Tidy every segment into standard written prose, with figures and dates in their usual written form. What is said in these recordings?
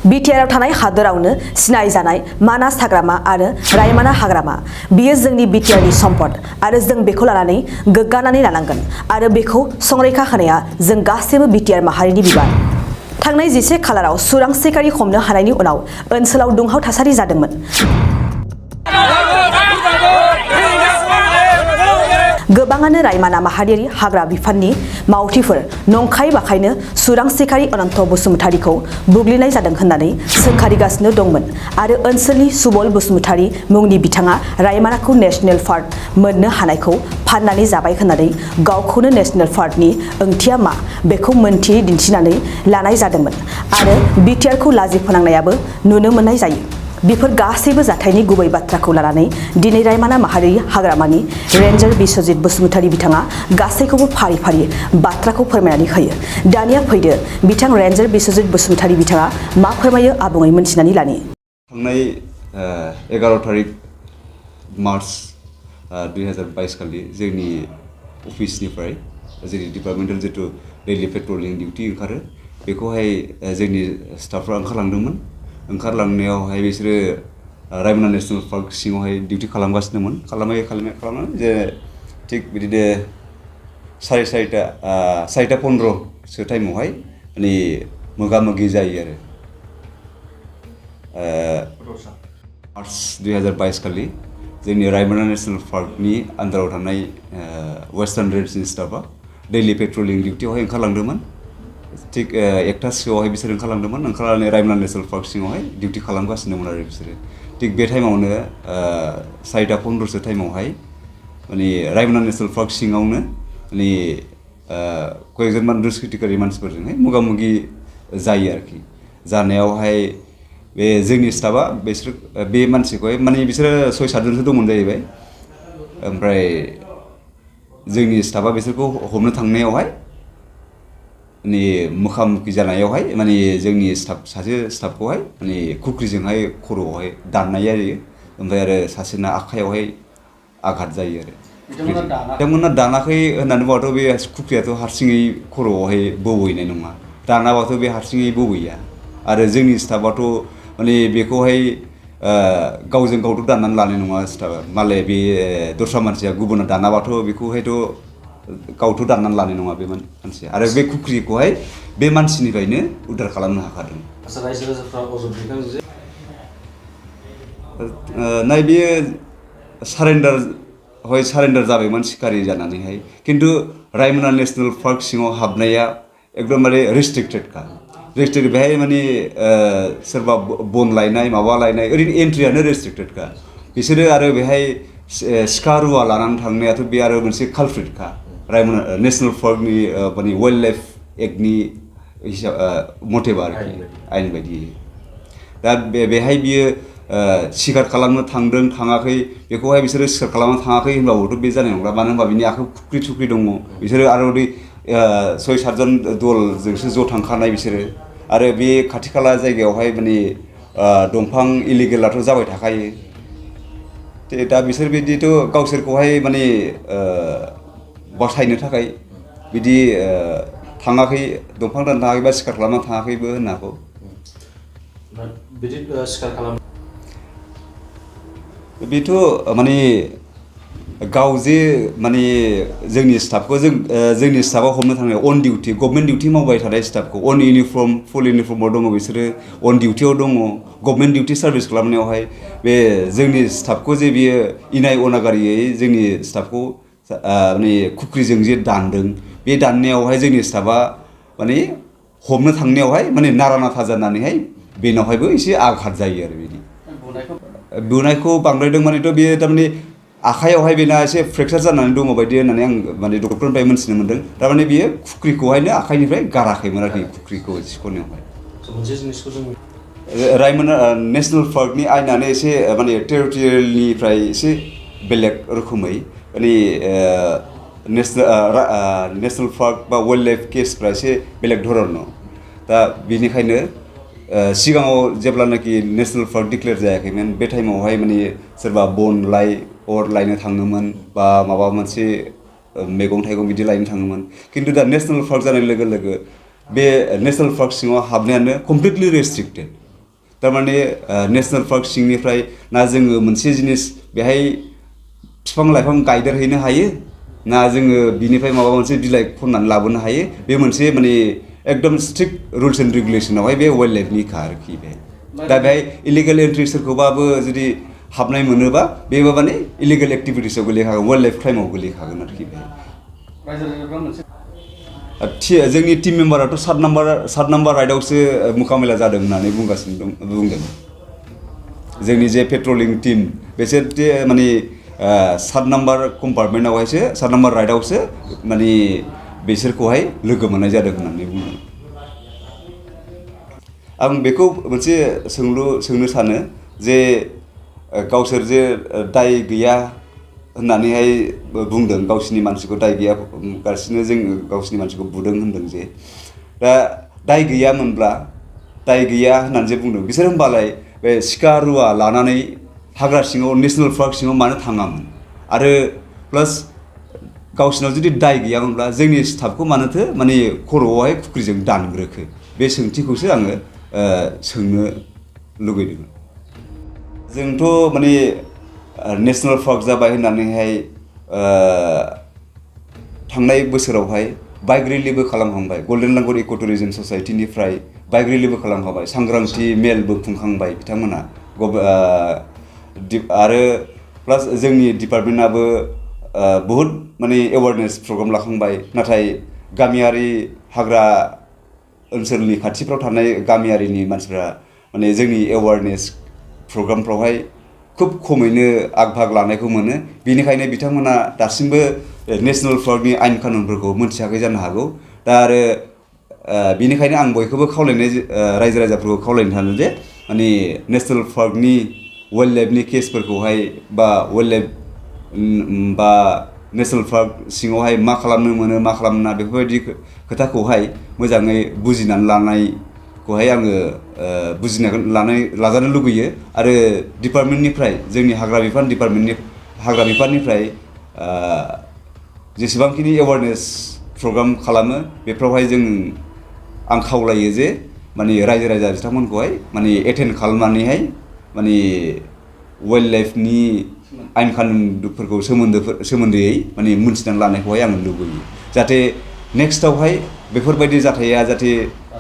बिटिआरआव थानाय हादोरावनो सिनाय जानाय मानास हाग्रामा आरो रायमना हाग्रामा बियो जोंनि बिटिआरनि सम्पद आरो जों बेखौ लानानै गोग्गानानै लानांगोन आरो बेखौ संरैखा होनाया जों गासैबो बिटिआर माहारिनि बिबान। थांनाय 11 खालाराव सुरां सिखारि हमनो हानायनि उनाव ओनसोलाव दुंहाव थासारि जादोंमोन। गोबाङानो रायमना माहारियारि हाग्रा बिफाननि मावथिफोर नंखाय बाखायनो सुरां सिखारि अनन्त बसुमतारीखौ बुग्लिनाय जादों होननानै सोंखारिगासिनो दंमोन आरो ओनसोलनि सुबल बसुमतारी मुंनि बिथाङा रायमनाखौ नेशनेल पार्क मोननो हानायखौ फाननानै जाबाय होननानै गावखौनो नेशनेल पार्कनि ओंथिया मा बेखौ मोनथियै दिन्थिनानै लानाय जादोंमोन आरो बिटिआरखौ लाजि फोनांनायाबो नुनो मोननाय जायो। बेफोर गासैबो जाथायनि गुबै बाथ्राखौ लानानै दिनै रायमना माहारियारि हाग्रामानि रेन्जार बिश्वजित बसुमतारी बिथाङा गासैखौबो फारि फारि बाथ्राखौ फोरमायनानै होयो। दानिया फैदो बिथां रेन्जार बिश्वजित बसुमतारी बिथाङा मा फोरमायो आबुङै मोनथिनानै लानि। थांनाय 11 तारिख मार्च 2022 खालि जोंनि अफिसनिफ्राय जोंनि डिपार्टमेन्टेल जितु डेइलि पेट्रलिं डिउटि ओंखारो बेखौहाय जोंनि स्टाफफ्रा ओंखारलांदोंमोन। ओंखारलांनायावहाय बिसोरो रायमना नेशनेल पार्क सिङावहाय डिउटि खालामगासिनोमोन। खालामनानै जे थिग बिदिनो 4:15सो टाइमावहाय माने मोगा मोगि जायो आरो मार्च 2022 खालि जोंनि रायमना नेशनेल पार्कनि आन्दाराव थानाय वेस्टार्न रेन्जनि स्टाफआ डेइलि पेट्रलिं डिउटियावहाय ओंखारलांदोंमन। थिग 1टासोआवहाय बिसोर ओंखारलांदोंमोन। ओंखारनानै रायमना नेशनेल पार्क सिङावहाय डिउटि खालामगासिनोमोन आरो बिसोरो थिग बे टाइमावनो 4:15सो टाइमावहाय माने रायमना नेशनेल पार्क सिङावनो माने कयेकजन दुष्कृतिकारि मानसिफोरजोंहाय मोगा मोगि जायो आरोखि। जानायावहाय बे जोंनि स्टाफआ बिसोर बे मानसिखौहाय माने बिसोरो 6-7 जनसो दंमोन जाहैबाय। ओमफ्राय जोंनि स्टाफआ बिसोरखौ हमनो थांनायावहाय माने मुखामुखि जानायावहाय माने जोंनि सासे स्टाफखौहाय माने खुख्रिजोंहाय खर'आवहाय दाननाय जायो। ओमफ्राय आरो सासेना आखायावहाय आघात जायो आरो बिथांमोना दानाखै होननानै बुङोबाथ' बे खुख्रियाथ' हारसिङै खर'आवहाय बौहैनाय नङा। दानाबाथ' बे हारसिङै बौहैया आरो जोंनि स्टाफआथ' माने बेखौहाय गावजों गावथ' दाननानै लानाय नङा स्टाफआ मालाय बे दस्रा मानसिया गुबुना दानाबाथ' बेखौहायथ' गावथ' दाननानै लानाय नङा बे मानसिया आरो बे खुख्रिखौहाय बे मानसिनिफ्रायनो उद्धार खालामनो हाखादों। रायजो राजाफ्रा अजद दैखांदों जे नाय बेयो सारेन्डार जाबायमोन सिखारि जानानैहाय खिन्थु रायमना नेशनेल पार्क सिङाव हाबनाया एकदमबारे रेस्ट्रिक्टेडखा। बेहाय माने सोरबा बन लायनाय माबा लायनाय ओरैनो एन्ट्रियानो रेस्ट्रिक्टेडखा। बिसोरो आरो बेहाय सिखा रुवा लानानै थांनायाथ' बे आरो मोनसे कालप्रिटखा रायमना नेशनेल पार्कनि माने वाइल्ड लाइफ एक्टनि मथेबा आरोखि आयेन बायदियै। दा बेहाय बियो सिखार खालामनो थांदों थाङाखै बेखौहाय बिसोरो सिखार खालामनो थाङाखै होनबाबोथ' बे जानाय नंला। मानो होनबा बिनि आखायाव खुख्रि दङ। बिसोरो आरो बै 6-7 जन दलजोंसो ज' थांखानाय बिसोरो आरो बे खाथि खाला जायगायावहाय माने दंफां इलिगेलाथ' जाबाय थाखायो। दा बिसोर बिदिथ' गावसोरखौहाय माने बासायनो थाखाय बिदि थाङाखै दंफां दाननो थाङाखै बा सिखार खालामनो थाङाखैबो होननो हागौ। बिदि सिखार खालाम बेथ' माने गाव जे माने जोंनि स्टाफखौ जोंनि स्टाफआव हमनो थांनाय अन डिउटि गभर्नमेन्ट डिउटि मावबाय थानाय स्टाफखौ अन इउनिफर्म फुल इउनिफर्मआव दङ बिसोरो अन डिउटियाव दङ गभर्नमेन्ट डिउटि सार्भिस खालामनायावहाय बे जोंनि स्टाफखौ जे बियो इनाय अनागारियै जोंनि स्टाफखौ माने खुख्रिजों जे दानदों बे दाननायावहाय जोंनि स्टाफआ माने हमनो थांनायावहाय माने नारा नाथा जानानैहाय बेनावहायबो एसे आघात जायो आरो बिदि बुनायखौ बांद्रायदों मानेथ' बेयो थारमाने आखायावहाय बेना एसे फ्रेक्सार जानानै दङ बायदि होननानै आं माने डक्टरनिफ्राय मोनथिनो मोन्दों। थारमाने बियो खुख्रिखौहायनो आखाइनिफ्राय गाराखैमोन आरोखि खुख्रिखौ सिख'नायावहाय। मोनसे जिनिसखौ जों रायमना नेशनेल पार्कनि आयेनानो एसे माने टेरिटरियेलनिफ्राय एसे बेलेग रोखोमै माने नेशनेल पार्क बा वाइल्ड लाइफ केसफ्रा एसे बेलेग धरन। दा बेनिखायनो सिगाङाव जेब्लानाखि नेशनेल पार्क डिक्लेयार जायाखैमोन बे टाइमावहाय माने सोरबा बन लायनो थाङोमोन बा माबा मोनसे मैगं थाइगं बिदि लायनो थाङोमोन। खिन्थु दा नेशनेल पार्क जानाय लोगो लोगो बे नेशनेल पार्क सिङाव हाबनायानो कमप्लिटलि रेस्ट्रिक्टेड थारमाने नेशनेल पार्क सिंनिफ्राय ना जोङो मोनसे जिनिस बेहाय बिफां लाइफां गायदेरहैनो हायो ना जोङो बिनिफ्राय माबा मोनसे बिलाइ खननानै लाबोनो हायो बे मोनसे माने एकदम स्ट्रिक्ट रुल्स एन्ड रेगुलेसनावहाय बे वाइल्ड लाइफनि खा आरोखि बे दा बेहाय इलिगेल एन्ट्रि सोरखौबाबो जुदि हाबनाय मोनोबा बेबो माने इलिगेल एक्टिभिटिसआव गोलैखागोन वाइल्ड लाइफ क्राइमाव गोलैखागोन आरोखि बे जोंनि टिम मेम्बाराथ' 7 नाम्बार राइडआवसो मुखामेला जादों होननानै बुंदों जोंनि जे पेट्रलिं टिम बिसोर माने 7 नाम्बार कम्पार्टमेन्टआवहायसो 7 नाम्बार राइडआवसो माने बिसोरखौहाय लोगो मोननाय जादों होननानै बुंदों आं बेखौ मोनसे सोंनो सानो जे गावसोर जे दाय गैया होननानैहाय बुंदों गावसिनि मानसिखौ दाय गैया गासिनो जों गावसिनि मानसिखौ बुदों होनदों जे दा दाय गैयामोनब्ला दाय गैया होननानै जे बुंदों बिसोर होनबालाय बे सिखा रुवा लानानै हाग्रा सिङाव नेशनेल पार्क सिङाव मानो थाङामोन आरो प्लास गावसिनाव जुदि दाय गैयामोनब्ला जोंनि स्टाफखौ मानोथो माने खर'आवहाय खुख्रिजों दानग्रोखो बे सोंथिखौसो आङो सोंनो लुगैदों जोंथ' माने नेशनेल पार्क जाबाय होननानैहाय थांनाय बोसोरावहाय बाइक रेलिबो खालामखांबाय गल्डेन लांगुर इक' टुरिजम ससाइटिनिफ्राय बाइक रेलिबो खालामखांबाय सांग्रांथि मेलबो खुंखांबाय बिथांमोना आरो प्लास जोंनि डिपार्टमेन्टआबो बहुद माने एवारनेस प्रग्राम लाखांबाय नाथाय गामियारि हाग्रा ओनसोलनि खाथिफ्राव थानाय गामियारिनि मानसिफ्रा माने जोंनि एवारनेस प्रग्रामफ्रावहाय खुब खमैनो आग भाग लानायखौ मोनो बेनिखायनो बिथांमोना दासिमबो नेशनेल पार्कनि आयेन कानुनफोरखौ मोनथियाखै जानो हागौ दा आरो बेनिखायनो आं बयखौबो खावलायनाय रायजो राजाफोरखौ खावलायनो सानो जे माने नेशनेल पार्कनि वाइल्ड लाइफनि केसफोरखौहाय बा वाइल्ड लाइफ बा नेशनेल पार्क सिङावहाय मा खालामनो मोनो मा खालामना बेफोरबायदि खोथाखौहाय मोजाङै बुजिनानै लानायखौहाय आङो लाजानो लुगैयो आरो डिपार्टमेन्टनिफ्राय जोंनि हाग्रा बिफाननिफ्राय जेसेबांखिनि एवारनेस प्रग्राम खालामो बेफ्रावहाय आं खावलायो जे माने रायजो राजा बिथांमोनखौहाय माने एटेन्ड खालामनानैहाय माने वाइल्ड लाइफनि आयेन कानुनफोरखौ सोमोन्दैयै माने मोनथिनानै लानायखौहाय आं लुबैयो जाहाथे नेक्स्टआवहाय बेफोरबायदि जाथाया जाहाथे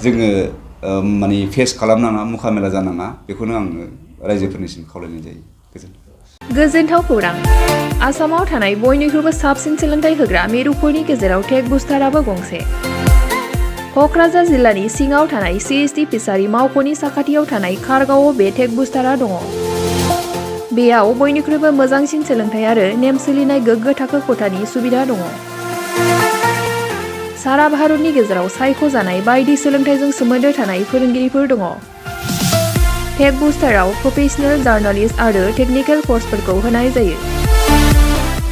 जोङो माने फेस खालामनाङा मुखामेला जानाङा बेखौनो आङो रायजोफोरनिसिम खावलायनाय जायो गोजोनथाव खौरां आसामाव थानाय बयनिख्रुइबो साबसिन सोलोंथाइ होग्रा मिरुफोरनि गेजेराव टेक बुस्टाराबो गंसे क'क्राझार जिल्लानि सिङाव थानाय CST फिसारि मावख'नि साखाथियाव थानाय खारगावआव बे टेक बुस्टारा दङ बेयाव बयनिख्रुइबो मोजांसिन सोलोंथाइ आरो नेम सोलिनाय गोग्गो थाखो खथानि सुबिदा दङ सारा भारतनि गेजेराव सायख'जानाय बायदि सोलोंथाइजों सोमोन्दो थानाय फोरोंगिरिफोर दङ टेक बुस्टाराव प्रफेशनेल जार्नालिस्ट आरो टेकनिकेल कर्सफोरखौ होनाय जायो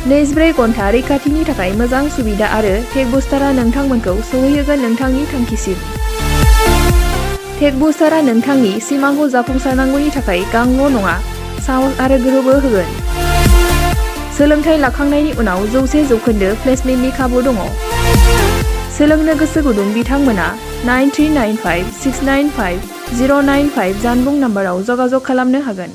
24 घन्टा रैखाथिनि थाखाय मोजां सुबिदा आरो टेक बुस्टारा नोंथांमोनखौ सौहैहोगोन नोंथांनि थांखिसिम टेक बुस्टारा नोंथांनि सिमांखौ जाफुंसारनांगौनि थाखाय गांल' नङा साहस आरो गोहोबो होगोन सोलोंथाइ लाखांनायनि उनाव 100% प्लेसमेन्टनि खाबु दङ सोलोंनो गोसो गुदुं बिथांमोना 9395695095 जानबुं नाम्बाराव जगाजग खालामनो हागोन